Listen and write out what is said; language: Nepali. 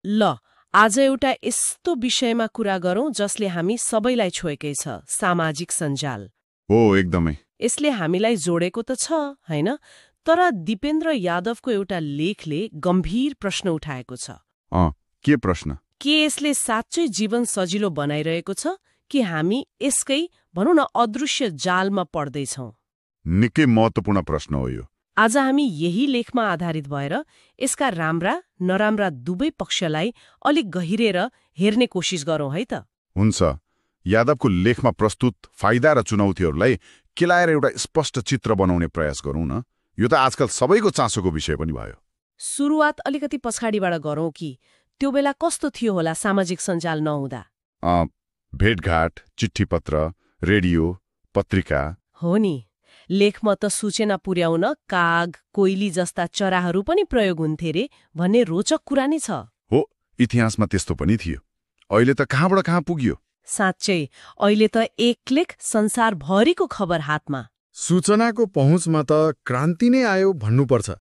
ल आज एउटा यस्तो विषयमा कुरा गरौं जसले हामी सबैलाई छोएकै छ, सामाजिक सञ्जाल। हो, एकदमै। यसले हामीलाई जोडेको त छ, हैन? तर दिपेन्द्र यादवको एउटा लेखले गम्भीर प्रश्न उठाएको छ। के प्रश्न? के यसले साँच्चै जीवन सजिलो बनाइरहेको छ कि हामी यसकै भनौँ न अदृश्य जालमा पर्दैछौँ? निकै महत्त्वपूर्ण प्रश्न हो यो। आज हामी यही लेखमा आधारित भएर यसका राम्रा नराम्रा दुवै पक्षलाई अलिक गहिरेर हेर्ने कोसिस गरौँ है त। हुन्छ। यादवको लेखमा प्रस्तुत फाइदा र चुनौतीहरूलाई केलाएर एउटा स्पष्ट चित्र बनाउने प्रयास गरौँ न। यो त आजकल सबैको चासोको विषय पनि भयो। सुरुवात अलिकति पछाडिबाट गरौँ कि त्यो बेला कस्तो थियो होला सामाजिक सञ्जाल नहुँदा? भेटघाट, चिठ्ठीपत्र, रेडियो, पत्रिका। हो नि, लेखमा त सूचना पुर्याउन काग, कोइली जस्ता चराहरू पनि प्रयोग हुन्थे रे भन्ने रोचक कुरा नै छ। हो, इतिहासमा त्यस्तो पनि थियो। अहिले त कहाँबाट कहाँ पुग्यो? साँच्चै, अहिले त एक क्लिक संसारभरिको खबर हातमा। सूचनाको पहुँचमा त क्रान्ति नै आयो भन्नुपर्छ।